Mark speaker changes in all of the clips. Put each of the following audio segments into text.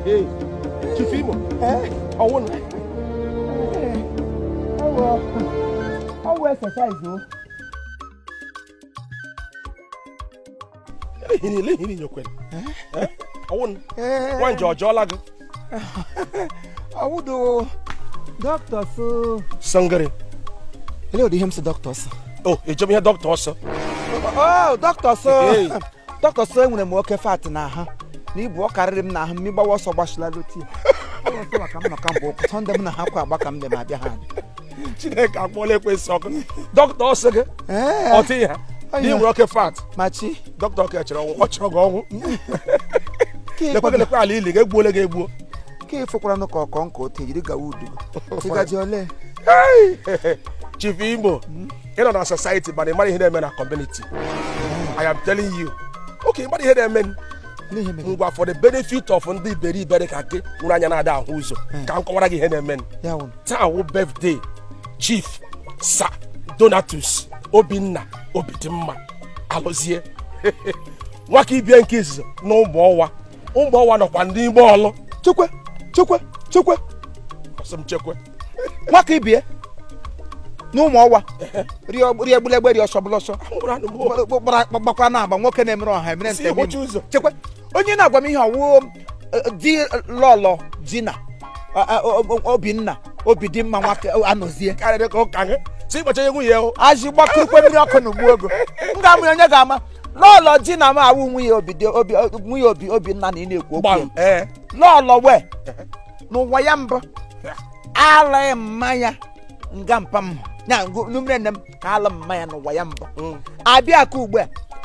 Speaker 1: Chief Imo. Ọwụ na.
Speaker 2: Ọwụ exercise o.
Speaker 1: Ihe nyokwere. Ọwụ na. Nwa nje ọjọọla gị.
Speaker 2: Ọwụ do doctor so.
Speaker 1: Sangare.
Speaker 2: Ele ụdị ihe m sị doctor so.
Speaker 1: Oh, ejom ihe doctor so.
Speaker 2: Oh, doctor so. Doctor so enwere m oke fat na ahụ. Na ibu ọ karịrị m n'ahụ m ịgbawa ọsọ gbachila loti. Ọsọ maka m nọ ka mbụ ụkwụ Sọnde m na ha kwa agba ka m dị ma abịa ha.
Speaker 1: Chineke akpọọla ekwensị ọkụ. Dọkịta ọsọ gị. Ọ tị ya. Na ị nwere oke fat.
Speaker 2: Machi.
Speaker 1: Dọkịta ka chere ọnwụ, ọ chọrọ gị ọnwụ. Lekwa gị lekwa ala ili gị egbuola gị egbuo.
Speaker 2: Ka ịfụkwara nụ ka ọkọ nka ote jiri gawa udo. Ịgaji ole?
Speaker 1: Chief Imo, ị nọ na society mana ị mara ihe na-eme na community. I am telling you. Okay, ị mara ihe na-eme. Ngwa for the benefit of ndị iberibe ka gị nwere anya na-ada ahụ ụzọ ka m kọwara gị ihe na-eme. Taa wụ birthday Chief Sir Donatus Obinna Obidimma Alụzie. Nwaka ibie nke izizi na ụmụ ọwa. Ụmụ ọwa nọkwa n'ime ọlụ.
Speaker 2: Chekwe chekwe chekwe.
Speaker 1: Ọsọ m chekwe.
Speaker 2: Nwaka ibie na ụmụ ọwa rie egbulegbe rie ọsọ bụlọsọ gbakwara na agba nwoke na-emere ọha emere nte. Chekwe onye na-agwa m ihe ọwụ di lọlọ Gina Obinna Obidimma nwaka Anọzie
Speaker 1: karịrị ka ụka gị si ịkpacha ihe nwunye ya
Speaker 2: azị gbakụrụkwe mmiri ọkụ na ugbu ego m ga-amụ onye ga-ama lọlọ Gina m awụ nwunye nwunye obi Obinna na ị na-ekwu okwu lọlọ wee n'ụwa ya mbụ ala mmanya nga mpa m na numere nne m ka ala mmanya n'ụwa ya mbụ abịa ka ugbu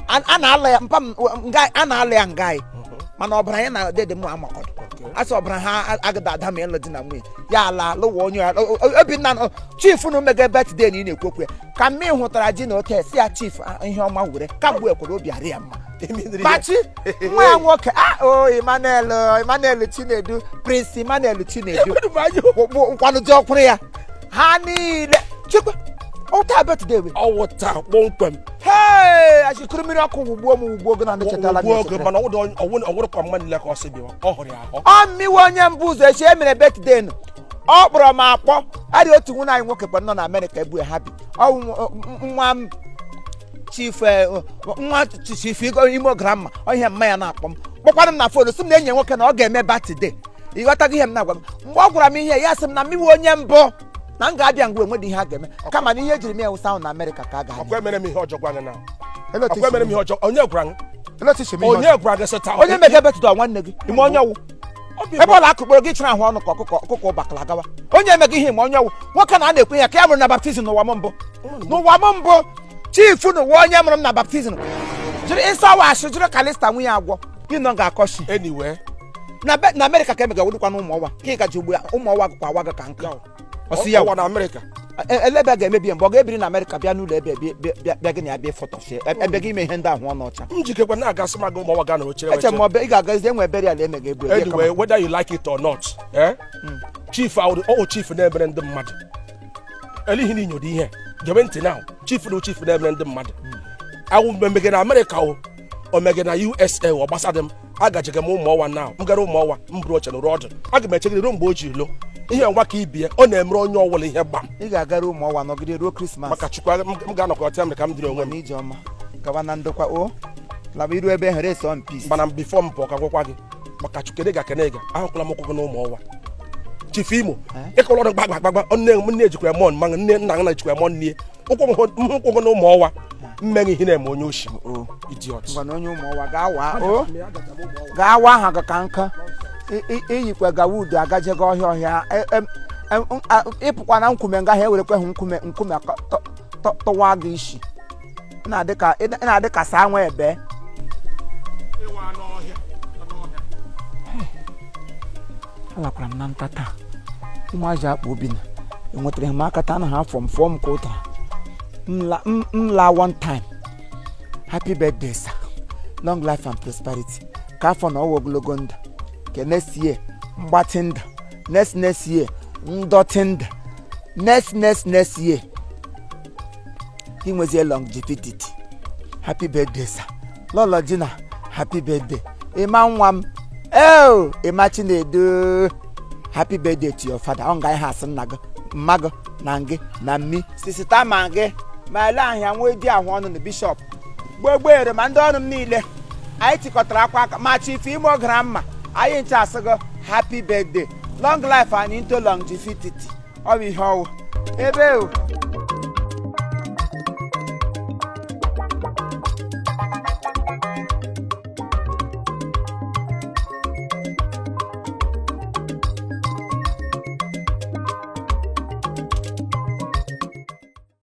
Speaker 2: a na-ala ya mpa m nga a na-ala ya nga anyị mana ọbara ya na dede m amakọrọ asị ọbara ha agada ada ma ịlụ di na nwunye ya ala lụwa onye ya Obinna chief na omega birthday na ị na-ekwu okwu ya ka mme hụtara ji na ote si ya chief ihe ọma were kamgbe ekwere obi arị ya mma Machi nwa ya nwoke o Emmanuel Emmanuel Chinedu Prince Emmanuel Chinedu nkwanụ dị ọkwụrụ ya ha niile chekwa ụta birthday we
Speaker 1: ọwụta kpọmkwem.
Speaker 2: Hey, achịkụrụ mmiri ọkụ wugbuo m wugbuo ogo na ndị chetala
Speaker 1: m oge mana ọwụrụ kwa mmadụ niile ka ọ sị bịa ọ hụrụ ya ahụ.
Speaker 2: Ọ mmiwe onye mbụ ụzọ echi e mere birthday nụ ọ kpọrọ m akpọ adị otu nwunye anyị nwoke kpọrọ nọ na Amerịka ebu ha bi nwa m chief nwa chief Imo grandma ihe mma ya na-akpọ m kpọkwara m na fon sị m na enyi nwoke na ọ ga-eme birthday ịghọtago ihe m na-agwa m mgbe ọ gwara m ihe ya sị m na mmiwe onye mbụ na m ga-abịa ngwa enwedị ihe a ga-eme kama na ihe ejiri m ewusa ahụ na Amerịka ka a ga-abịa.
Speaker 1: Ọkwa emere m ihe ọjọọ gwa gị na ọkwa emere m ihe ọjọọ onye gwara gị onye gwara gị sị taa
Speaker 2: onye mega betụda nwanne gị ime onye ọwụ ebe ọla akụkpọrọ gị chịrị ahụ ọnụ ka ọkụkọ ọkụkọ ụbakala gawa onye emega ihe ma onye ọwụ nwoke na a na-ekwe ya ka ya mụrụ na baptizim n'ụwa m mbụ n'ụwa m mbụ chief n'ụwa onye mụrụ m na baptizim jiri ịsa washi jiri Kalista nwunye agwọ gị nọ ga-akọshi
Speaker 1: anyway
Speaker 2: na Amerịka ka emega wụdịkwa na ụmụ ọwa ka ị gaji ugbu ya ụmụ ọwa gụkwa awa gị ka nka ọsị ya
Speaker 1: na Amerịka
Speaker 2: elebe ga-emebi ya mgbe ọ ga-ebiri na Amerịka bịa n'ụlọ ebe bịa gị na ya bịa fọtọsie ebe gị ime ihe ndị ahụ ọnụ ọcha
Speaker 1: njikekwa na-agasị ma gị ụmụ ọwa ga na ochere
Speaker 2: eche m ị ga-agazi enwe ebere ya na emega egbu
Speaker 1: anyway whether you like it or not chief ahụ chief na-emere ndị mmadụ elihi na inyodo ihe gebe ntị na chief na chief na-emere ndị mmadụ awụ mmemme na Amerịka o omege na USA ọ gbasadị m agajega m ụmụ ọwa na m gara ụmụ ọwa m buru oche nụrụ ọdụ aga m echegide ruo mgbe o ji lo ihe ngwa ka ibie ọ na-emere onye ọwụla ihe gbam
Speaker 2: ị ga-agara ụmụ ọwa nọgide ruo Krismas
Speaker 1: maka Chukwu m ga-anọkọta m ka m dịrị onwe m
Speaker 2: ijeọma gawa na ndokwa o laba iru ebe here so peace
Speaker 1: mana bifo m pụọ ka gwakwa gị maka Chukwu ga kene ga ahụkwala m ụkwụ gị n'ụmụ ọwa Chief Imo ịkọrọ ọrụ gbagbagbagba nne m nne ejikwa mọn ma nne nna nna ejikwa mọn nne ụkwụ m ụkwụ gị n'ụmụ ọwa mmeghị ihe na-eme onye oshi idiot
Speaker 2: ngwa onye ụmụ ọwa ga-awa o ga-awa aha gị ka nka iyikwa gawa udo agajego ọhịa ọhịa ịpụkwa na nkume nga ha ewerekwa hụ nkume nkume tọwa gị isi na-adị ka saa nwa ebe alakwara m na ntata ụmụazị akpa Obinna enwetara m aka taa na ha fọm fọm ka ụtara m la one time happy birthday sir long life and prosperity ka afọ na ọwa ogologo ndụ ke next year mgbatị ndụ next next year ndọtị ndụ next next next year inwezie longevity happy birthday sir lọlọ Gina happy birthday ịma nwa m Eo Emma Chinedu, happy birthday to your father. Ọ nga ihe asị nna gị, mma gị na ngị na mmi sisita ma gị ma ele ahịa nwee di ahụ ọnụ na bishọp gbogboere ma ndị ọrụ m niile anyị tikọtara akwa aka ma Chief Imo gara mma anyị nche asị gị happy birthday, long life and into longevity. Ọ bụ ihe ọwụ ebe o.